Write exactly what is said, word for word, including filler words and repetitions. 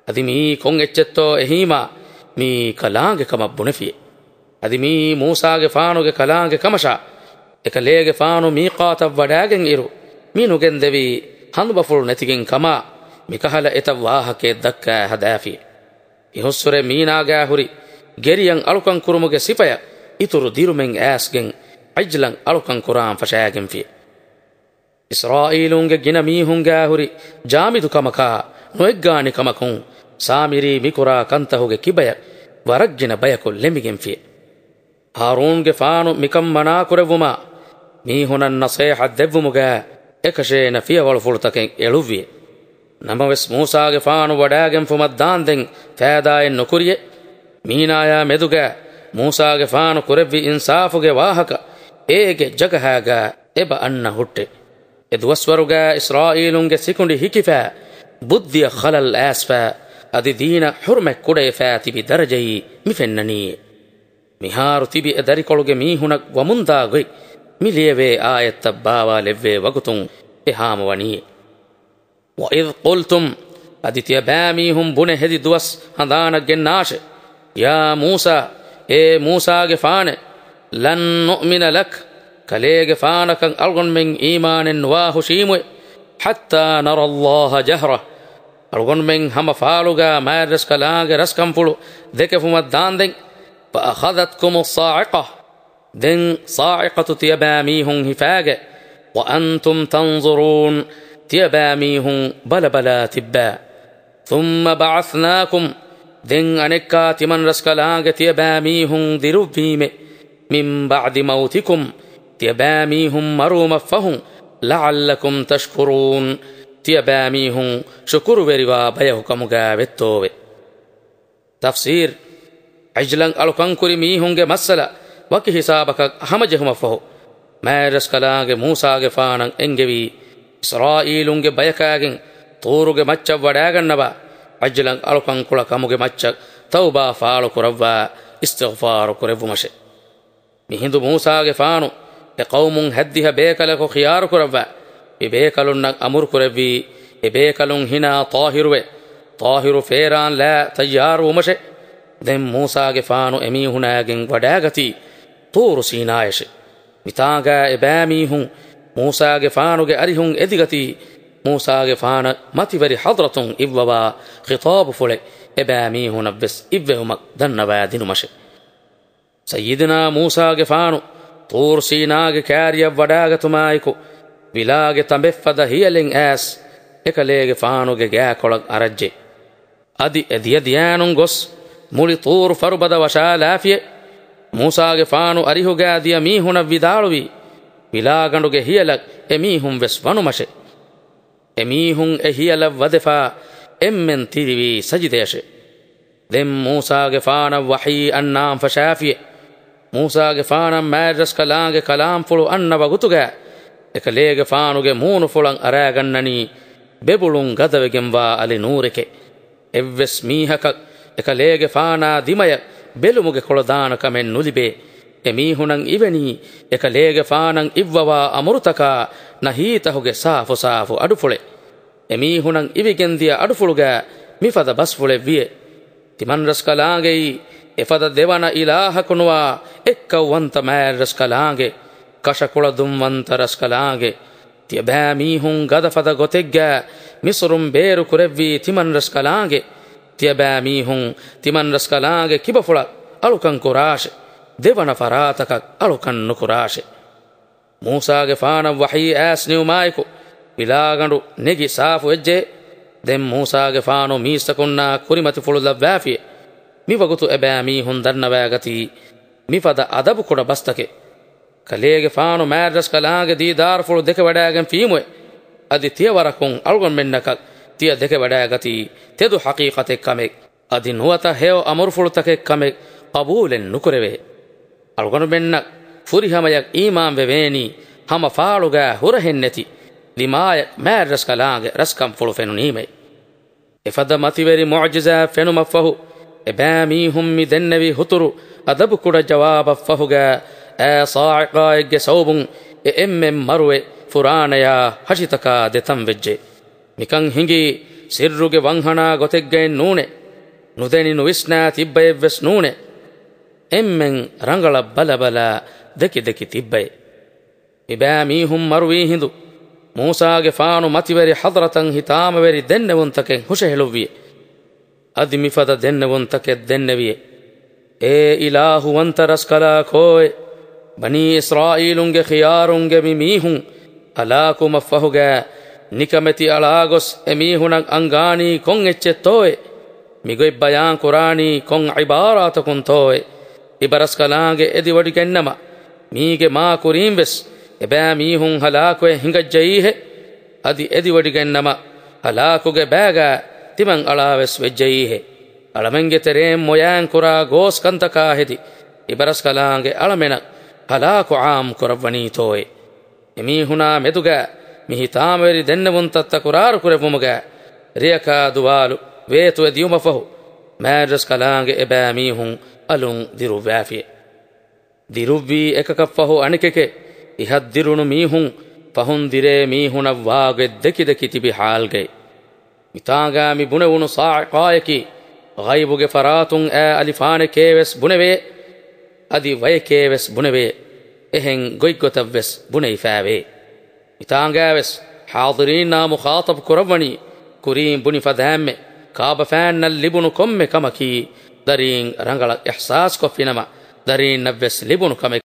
އަދި މިއީ ކޮން އެއްޗެއްތޯ އެހީމާ މިއީ ކަލާނގެ ކަމަށް ބުނެފިއެ. އަދި މިއީ މޫސާގެފާނުގެ ކަލާނގެ ކަމަށާ، އެކަލޭގެފާނު މީޤާތަށް ވަޑާގެން އިރު، މި ނުގެންދެވީ ހަނދުމަފުޅު ނެތިގެން ކަމާ، މިކަހަލަ އެތައް ވާހަކައެއް ދައްކާ ހަދާފި. އިހުއްސުރެ މީނާގާ ހުރި ގެރިއަށް އަޅުކަން ކުރުމުގެ ސިފަޔަށް އިތުރު ދިރުމެއް އައިސްގެން އިޖްލަން އަޅުކަން ކުރާން ފަށާގެންފި. އިސްރާއީލުންގެ ގިނަ މީހުންގާ ހުރި ޖާމިދު ކަމަކާ ނުއެއްގާނި ކަމަކުން ސާމިރީ މިކުރާ ކަންތަހުގެ ކިބަޔަށް ވަރަށްގިނަ ބަޔަކު ލެމިގެންފި. ހާރޫންގެފާނު މިކަން މަނާކުރެއްވުމާ، މީހުނަށް ނަސޭހަތް ދެއްވުމުގަ އެކަށޭނަ ފިޔަވަޅުފުޅުތަކެއް އެޅުއްވި. ނަމަވެސް މޫސާގެފާނު ވަޑާގެންފުމަށް ދާންދެން ފައިދާއެއް ނުކުރިއެ. މީނާޔާ މެދުގަ މޫސާގެފާނު ކުރެއްވި އިންސާފުގެ ވާހަކަ އޭގެ ޖަގަހާގަ އެބަ އަންނަ ހުއްޓެ. އެ ދުވަސްވަރުގަ އިސްރާއީލުންގެ ސިކުނޑި ހިކިފަ، ބުއްދިއަށް ޚަލަލް އައިސްފަ، އަދި ދީނަށް ޙުރުމަތް ކުޑައެފަ ތިބި ދަރަޖައީ މި ފެންނަނީ. މިހާރު ތިބި އެ ދަރިކޮޅުގެ މީހުނަށް ވަމުންދާ ގޮތް މި ލިޔެވޭ އާޔަތްތައް ބާވާލެއްވޭ ވަގުތުން އެ ހާމަވަނީ. وَإِذْ قُلْتُمْ، އަދި ތިޔަބައިމީހުން ބުނެ ހެދި ދުވަސް ހަނދާނަށް ގެންނާށެ. يَا مُوسَى، އޭ މޫސާގެފާނެ، لَن نُّؤْمِنَ لَكَ، ކަލޭގެފާނަކަށް އަޅުގަނޑުމެން އީމާނެއް ނުވާ ހުށީމުއެ، حَتَّىٰ نَرَى اللَّهَ جَهْرَةً، އަޅުގަނޑުމެން ހަމަ ފާޅުގަ މާތްރަސްކަލާނގެ ރަސްކަންފުޅު ދެކެފުމަށް ދާންދެން، فَأَخَذَتْكُمُ الصَّاعِقَةُ، ދެން ޞާޢިޤަތު ތިޔަބައިމީހުން ހިފާގެ، وَأَنْتُمْ تَنْظُرُونَ، ތިޔަބައިމީހުން ބަލަބަލާ ތިއްބާ. ثُمَّ بَعَثْنَاكُمْ، ދެން އަނެއްކާ ތިމަންރަސްކަލާނގެ ތިޔަބައިމީހުން ދިރުއްވީމެ، مِنْ بَعْدِ مَوْتِكُمْ، ތިޔަބައިމީހުން މަރުވުމަށްފަހުން، لَعَلَّكُمْ تَشْكُرُونَ، ތިޔަބައިމީހުން ޝުކުރުވެރިވާ ބަޔަކުކަމުގައި ވެއްތޯވެ. ތަފްސީރު، އިޖްލަން އަޅުކަންކުރި މީހުންގެ މައްސަލަ ވަކި ހިސާބަކަށް ހަމަޖެހުމަށްފަހު، މާތްރަސްކަލާނގެ މޫސާގެފާނަށް އެންގެވީ، އިސްރާއީލުންގެ ބަޔަކާގެން ޠޫރުގެ މައްޗަށް ވަޑާގަންނަވާ، އިޖްލަން އަޅުކަންކުޅަ ކަމުގެ މައްޗަށް ތައުބާ ފާޅުކުރައްވާ، އިސްތިޣްފާރު ކުރެއްވުމަށެ. މިހިނދު މޫސާގެފާނު އެ ޤައުމުން ހައްދިހަ ބޭކަލަކު ޚިޔާރުކުރައްވާ، މި ބޭކަލުންނަށް އަމުރުކުރެއްވީ، އެ ބޭކަލުން ހިނާ ޠާހިރުވެ، ޠާހިރު ފޭރާން ލާ ތައްޔާރުވުމަށެ. ދެން މޫސާގެފާނު އެމީހުނާގެން ވަޑާގަތީ ޠޫރު ސީނާޔަށެ. މިތާނގާ އެބައިމީހުން މޫސާގެފާނުގެ އަރިހުން އެދިގަތީ، މޫސާގެފާނަށް މަތިވެރި ޙަޟްރަތުން އިއްވަވާ ޚިޠާބުފުޅެއް އެބައިމީހުނަށްވެސް އިއްވެވުމަށް ދަންނަވާދިނުމަށެ. ސައްޔިދުނާ މޫސާގެފާނު ޠޫރު ސީނާގެ ކާރިއަށް ވަޑާގަތުމާއެކު، ވިލާގެ ތަނބެއްފަދަ ހިޔަލެއް އައިސް، އެކަލޭގެފާނުގެ ގާކޮޅަށް އަރައްޖެ. އަދި އެ ދިޔަ ދިޔާނުން ގޮސް، މުޅި ޠޫރު ފަރުބަދަ ވަށާލާފިއެ. މޫސާގެފާނު އަރިހުގާ ދިޔަ މީހުނަށް ވިދާޅުވީ، ވިލާގަނޑުގެ ހިޔަލަށް އެމީހުން ވެސް ވަނުމަށެ. އެމީހުން އެ ހިޔަލަށް ވަދެފާ އެންމެން ތިރިވީ ސަޖިދަޔަށެ. ދެން މޫސާގެފާނަށް ވަޙީ އަންނާން ފަށާފިއެ. މޫސާގެފާނަށް މާތްރަސްކަލާނގެ ކަލާމްފުޅު އަންނަ ވަގުތުގަ، އެކަލޭގެފާނުގެ މޫނުފުޅަށް އަރާގަންނަނީ ބެބުޅުން ގަދަވެގެންވާ އަލި ނޫރެކެ. އެއްވެސް މީހަކަށް އެކަލޭގެފާނާ ދިމަޔަށް ބެލުމުގެ ކޮޅަދާނަ ކަމެއް ނުލިބޭ. އެމީހުނަށް އިވެނީ އެކަލޭގެފާނަށް އިއްވަވާ އަމުރުތަކާ ނަހީތަހުގެ ސާފުސާފު އަޑުފުޅެއް. އެމީހުނަށް އިވިގެންދިޔަ އަޑުފުޅުގަ މިފަދަ ބަސްފުޅެއް ވިއެ. ތިމަންރަސްކަލާނގެއީ އެފަދަ ދެވަނަ އިލާހަކު ނުވާ އެއްކައުވަންތަ މާތްރަސްކަލާނގެ، ކަށަކުޅަދުންވަންތަ ރަސްކަލާނގެ. ތިޔަބައިމީހުން ގަދަފަދަ ގޮތެއްގަ މިސުރުން ބޭރުކުރެއްވީ ތިމަންރަސްކަލާނގެ. ތިޔަބައިމީހުން ތިމަންރަސްކަލާނގެ ކިބަފުޅަށް އަޅުކަން ކުރާށެ. ދެވަނަ ފަރާތަކަށް އަޅުކަން ނުކުރާށެ. މޫސާގެފާނަށް ވަޙީ އައިސް ނިވުމާއެކު، ވިލާގަނޑު ނެގި ސާފު ވެއްޖެ. ދެން މޫސާގެފާނު މީސްތަކުންނާ ކުރިމަތިފުޅު ލައްވާފިއެ. މިވަގުތު އެބައިމީހުން ދަންނަވާގަތީ، މިފަދަ އަދަބުކުޑަ ބަސްތަކެއް. ކަލޭގެފާނު މާތްރަސްކަލާނގެ ދީދާރުފުޅު ދެކެވަޑާގެންފީމުއެ، އަދި ތިޔަވަރަކުން އަޅުގަނޑުމެންނަކަށް ތިޔަ ދެކެވަޑާގަތީ ތެދު ޙަޤީޤަތެއް ކަމެއް. އަދި ނުވަތަ ހެޔޮ އަމުރުފުޅުތަކެއް ކަމެއް ޤަބޫލެއް ނުކުރެވޭ. އަޅުގަނޑުމެންނަށް ފުރިހަމަޔަށް އީމާންވެވޭނީ ހަމަ ފާޅުގާ ހުރަހެއްނެތި ދިމާޔަށް މާތްރަސްކަލާނގެ ރަސްކަންފުޅު ފެނުނީމެ. އެފަދަ މަތިވެރި މުޢުޖިޒާތް ފެނުމަށްފަހު، އެބައިމީހުން މި ދެންނެވި ހުތުރު އަދަބުކުޑަ ޖަވާބަށްފަހުގާ، އާ ޞާޢިޤާއެއްގެ ސަބަބުން އެ އެންމެން މަރުވެ، ފުރާނަޔާ ހަށިތަކާ ދެތަން ވެއްޖެ. މިކަން ހިނގީ، ސިއްރުގެ ވަންހަނާ ގޮތެއްގައެއް ނޫނޭ. ނުދެނި ނުވިސްނާ ތިއްބައެއްވެސް ނޫނޭ. އެންމެން ރަނގަޅަށް ބަލަބަލާ ދެކިދެކި ތިއްބައެއް. މިބައިމީހުން މަރުވީ ހިނދު، މޫސާގެފާނު މަތިވެރި ޙަޟްރަތަށް ހިތާމަވެރި ދެންނެވުންތަކެއް ހުށަހެޅުއްވިއޭ. އަދި މިފަދަ ދެންނެވުންތަކެއް ދެންނެވިއޭ. އޭ އިލާހުވަންތަ ރަސްކަލާކޯއޭ! ބަނީ އިސްރާއީލުންގެ ޚިޔާރުންގެ މި މީހުން ހަލާކުވުމަށްފަހުގަ ނިކަމެތި އަޅާގޮސް އެ މީހުނަށް އަންގާނީ ކޮން އެއްޗެއްތޯއޭ؟ މިގޮތް ބަޔާން ކުރާނީ ކޮން ޢިބާރާތަކުންތޯއޭ؟ އިބަރަސްކަލާނގެ އެދިވޮޑިގެންނަމަ، މީގެ މާ ކުރީންވެސް އެބައިމީހުން ހަލާކުވެ ހިނގައްޖައީހޭ. އަދި އެދިވޮޑިގެންނަމަ، ހަލާކުގެ ބައިގަ ތިމަން އަޅާވެސް ވެއްޖައީހޭ. އަޅަމެންގެ ތެރޭން މޮޔައިން ކުރާ ގޯސް ކަންތަކާ ހެދި، އިބަރަސްކަލާނގެ އަޅަމެނަށް ހަލާކު ޢާއްމު ކުރައްވަނީތޯއޭ؟ އެމީހުނާ މެދުގަ މި ހިތާމަވެރި ދެންނެވުންތައް ތަކުރާރު ކުރެއްވުމުގަ ރެޔަކާ ދުވާލު ވޭތުވެ ދިޔުމަށްފަހު، މާތްރަސްކަލާނގެ އެބައިމީހުން އަލުން ދިރުއްވާފިޔޭ. ދިރުއްވީ އެކަކަށްފަހު އަނެކެކޭ. އިހަށް ދިރުނު މީހުން ފަހުން ދިރޭ މީހުނަށް ވާގޮތް ދެކިދެކި ތިބި ޙާލުގައި. މިތާނގާ މި ބުނެވުނު ޞާޢިޤާއަކީ، ޣައިބުގެ ފަރާތުން އައި އަލިފާނެކޭވެސް ބުނެވޭ، އަދި ވަޔެކޭވެސް ބުނެވޭ، އެހެން ގޮތްގޮތަށްވެސް ބުނެވިފައިވޭ. މިތާނގާވެސް ޙާޟިރީންނާ މުޚާޠަބު ކުރައްވަނީ، ކުރީން ބުނި ފަދައިންމެ ކާބަފައިންނަށް ލިބުނު ކޮންމެ ކަމަކީ، ދަރީން ރަނގަޅަށް އިޙްސާސްކޮށްފިނަމަ، ދަރީންނަށްވެސް ލިބުނު ކަމެއް.